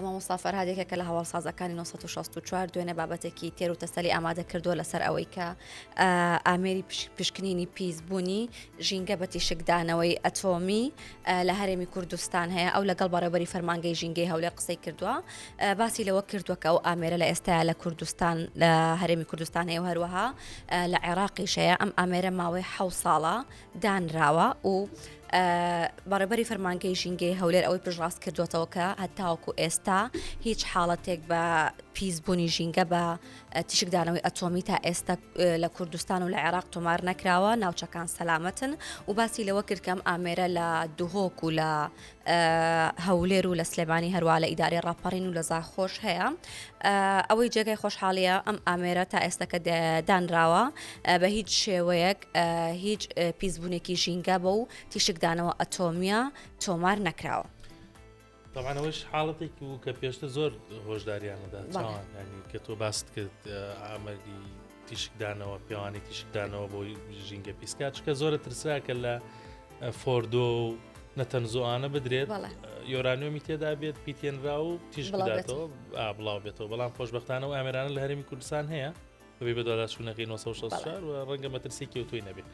مامۆستا فەرهاد یەکێکە لە هەواڵسازەکانی 964 دوێنێ بابەتێکی تێر و تەسەلی ئامادە کردووە لەسەر ئەوەی کە ئامێری پشکنینی پیسبوونی ژینگە بە تیشکدانەوەی ئەتۆمی لە هەرێمی کوردستان هەیە ئەو لەگەڵ بەڕێوەبەری فەرمانگەی ژینگەی هەولێر قسەی کردووە باسی لەوە کردووە کە ئەو ئامێرە لە ئێستا لە کوردستان لە هەرێمی کوردستان هەیە و هەروەها لە عێراقیش هەیە ئەم ئامێرە ماوەی حەو ساڵە دانراوە و بەڕێبەری فەرمانگەی ژینگەی هەولێر ئەوەی پشتڕاست کردوێتەوە کە هەتاوەکو ئێستا هیچ حاڵەتێک بە پیسبوونی ژینگە بە تیشکدانەوەی ئەتۆمی تا ئێستا لە کوردستان و لە عێراق تۆمار نەکراوە ناوچەکان سەلامەتن و باسی لەوە کرد کەم ئامێرە لە دهۆک و لە هەولێر و لە سلێمانی هەروە لە ئیدارەی ڕاپەڕین و لە زاخۆش هەیە ئەوەی جێگای خۆشحاڵیە ئەم ئامێرە تا ئێستا کە دانراوە بە هیچ شێوەیەک هیچ پیسبوونێکی ژینگە بە و تیشکدانەوە ئەتۆمیە تۆمار نەکراوە. طبعا ئەوەش حاڵەتێک بوو کە پێشتر زۆر هۆشداریانەدا چاوان ینی کە تۆ باست کرد ئامەری تیشکدانەوە پێوانی تیشکدانەوە بۆ ژینگە پیسکات چکە زۆرە ترسرا کە لە فۆردۆ و نەتەنزۆئانە بدرێت یۆرانیۆمی تێدا بێت پیتێنرا و تیش بداتەوە بڵاو بێتەوە بەڵام خۆشببختانە و ئامرانە لە هەرێمی کوردستان هەیە بەبێ بەدواداچوونەکەی 1964 و ڕەنگە مەترسێکی تۆی نەبێت.